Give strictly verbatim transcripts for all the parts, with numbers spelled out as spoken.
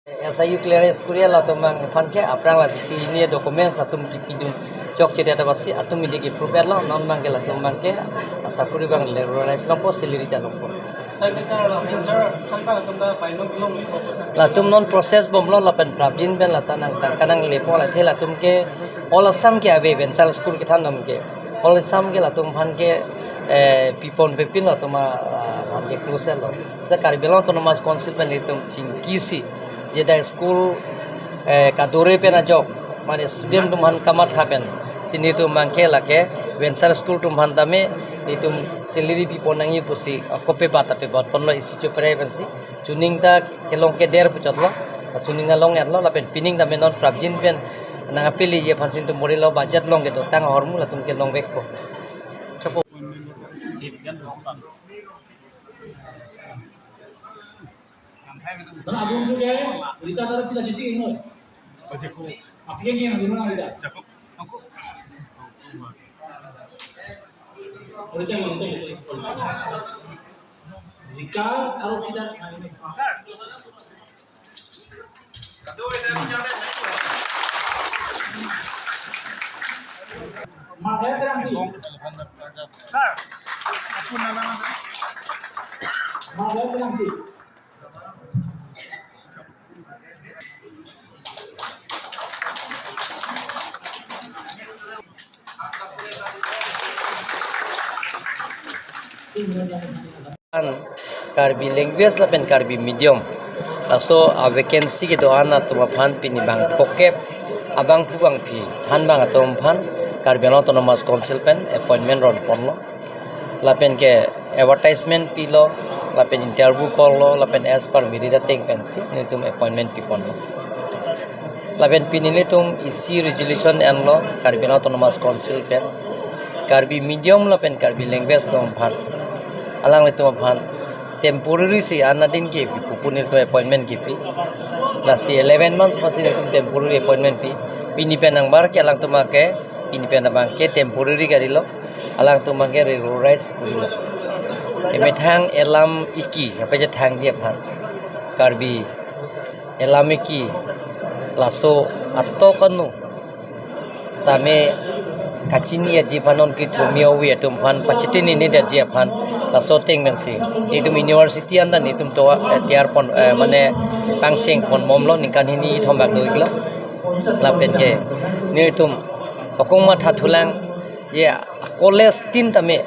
S I U clearance Korea latum abang aphan ke aphrang la senior documents latum kipidun chokche det abangsi atum midi ke prove lo, non abang ke latum abang ke asakuri abang le regularized longpo, salary ta longpo. Latum non process bomlo lapen prapjin pen lata nang ta kanang lepo, la the latum ke All Assam ke ave, Venture School kethan atum ke All Assam ke latum aphan ke, eh, pipon pepin latum aphan ke close lo. Seta Karbi Anglong Autonomous Council pen latum chingkisi je dak school, eh, kadore pen ajok, mane student atum aphan kamatha pen si nelitum abang ke lake Venture School atum aphan tame nelitum salary pipon nangji pusi, ah, kopi bata pe bat ponlo isi choprai pensi. Chuning ta kelong keder puchotlo, chuning ta long-etlo, lapen pining tame non prapjin pen nang apili ye aphansi nelitum bor-ilo, budget along kedotang ahormu latum ke longvekpo. Nana adung tu ke, Rita taruh pita jisi inoi. Apike ke adung na Rita. Rita, Rita, Rita. Rita taruh pita. Marga terang di. Sir. Marga terang di. An Karbi language lapen Karbi medium laso a vacancy kedo-an atum aphan pini bang phokep abangphu bangphi than abang atum aphan Karbi Anglong Autonomous Council pen appointment ron ponlo. Lapen ke advertisement pilo, lapen interview call lo, lapen as per merit ateng pensi nelitum appointment piponlo. Lapen pini nelitum isi resolution enlo Karbi Anglong Autonomous Council pen Karbi medium lapen Karbi language atum aphan, alanglitum aphan temporary si an adin ke pu pu nelitum appointment kipi. Lasi eleven months masi nelitum temporary appointment pi. Pini pen nangbar ke alangtum ke pini pen abang ke temporary kalilo, alangtum abang ke regularized kalilo. Emethang elam iki, apa je thangji aphan, Karbi elam iki, laso atok anu tame kachini aji aphan, non kithromi avi atum aphan pachitini ni daji aphan, laso ateng pensi nelitum university anta nelitum to, eh, tiar pon, eh, mane pangcheng ponbomlo, ningkan hini thom bak do-iklo. Lapen ke nelitum okong matha thulang, ye a college tin tame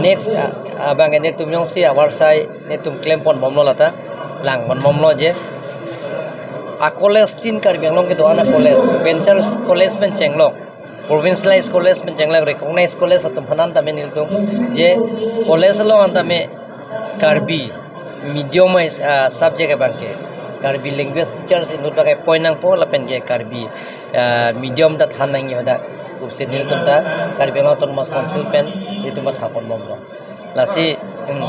next, ah, abang ke nelitum jongsi avarsai nelitum klem ponbomlo lata, lang ponbomlo je a college tin Karbi Anglong kedo-an a college, Venture College pen chenglok, provincialized college pen chenglok, recognized college atum aphan an tame nelitum je college along an tame Karbi medium wise, ah, subject abang ke Karbi language teachers inut abang ke appoint nangpo, lapen ke Karbi, ah, medium ta than nangji hadak pusi nelitum ta Karbi Anglong Autonomous Council pen nelitum matha ponbomlo. Lasi, hmm.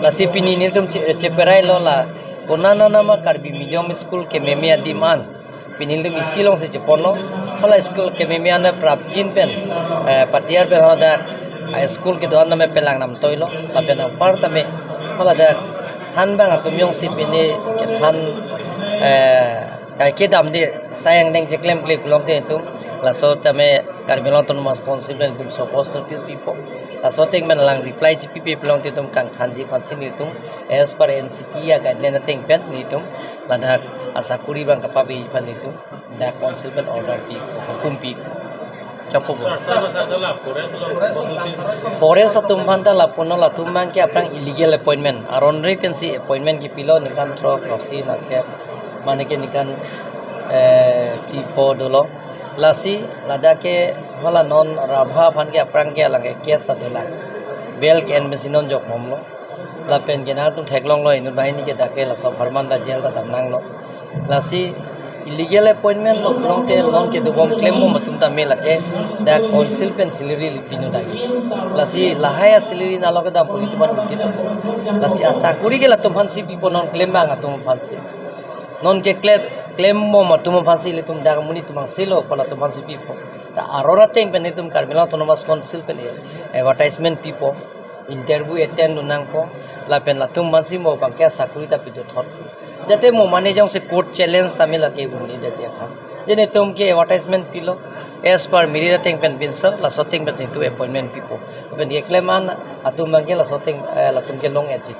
Lasi pini nelitum che-, cheperailo la konat nama Karbi medium school kememe adim an pini nelitum isi alongsi cheponlo. Hala school kememe an prapjin pen, eh, patiar pen hadak, ah, school kedo-an tame pelang namtoilo. Lapen anpar tame hala dak than abang atum jongsi pini kethan, eh, kai kedam di sayang deng cheklem kle pulote itum laso tame Karbi Anglong Autonomous Council pen itum show cause notice pipo. Laso ateng pen alang reply chipipe pulote itum kangthanji aphansi nelitum as per N C T a guideline ateng pen nelitum ladak asakuri abang kapaveji aphan nelitum dak council pen order pi, hukum pi. Chokpo bo. Forest atum aphan ta lapunon, latum abang ke aphrang illegal appointment. Aron re pensi appointment kipilo, ningkan throk, throksi, ningkan, mane ke ningkan, eh, tipo dolo. Lasi ladak ke hala non Rabha aphan ke aphrang ke alang ke case ta dolang. Bail ke-en pensi non jokbomlo. Lapen ke nangtum theklonglo, inut banghini ke dak ke laso apharman ta jail ta damnanglo. Lasi illegal appointment along ke, non kedobom klembom atum tame lake dak council pen salary pinu dagi. Lasi lahai a salary nalo kedam pu itum aphan udit apo. Lasi asakuri ke latum aphansi pipo, non klem abang atum aphansi. Non ke kle-, klembom atum aphansi ilitum dak amonit atum angselo pu latum aphansi pipo. Ta aron ateng pen itum Karbi Anglong Autonomous Council pen advertisement pipo, interview attend un nangpo. Lapen latum mansi mo bangke asakuri ta pido thot. Jate mo mane jongsi court challenge tame lake un-e detji aphan. Je netum ke advertisement pilo. As per merit ateng pen pinso, laso ateng pen singtu appointment pipo. Lapen keklem an atum bangke laso ateng, eh, latum ke long-etji.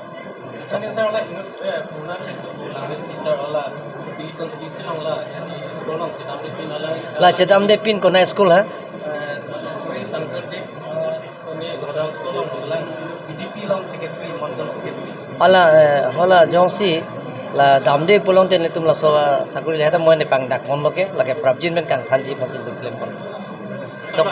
Sir, hala inut, eh, purna teacher, language teacher, hala Phuloni constituency along la, isi school along chedamde pin hala. La chedamde pin konat school ha? Eh, Suri Shankar Dey, eh, kone Godang school along lang, B J P along secretary, mandal secretary. Hala, eh, hala jongsi la damde pulote netum laso asakuri le heta mo nepangdak ponlo ke, lake prapjin pen kangthanji aphan singtu klempo.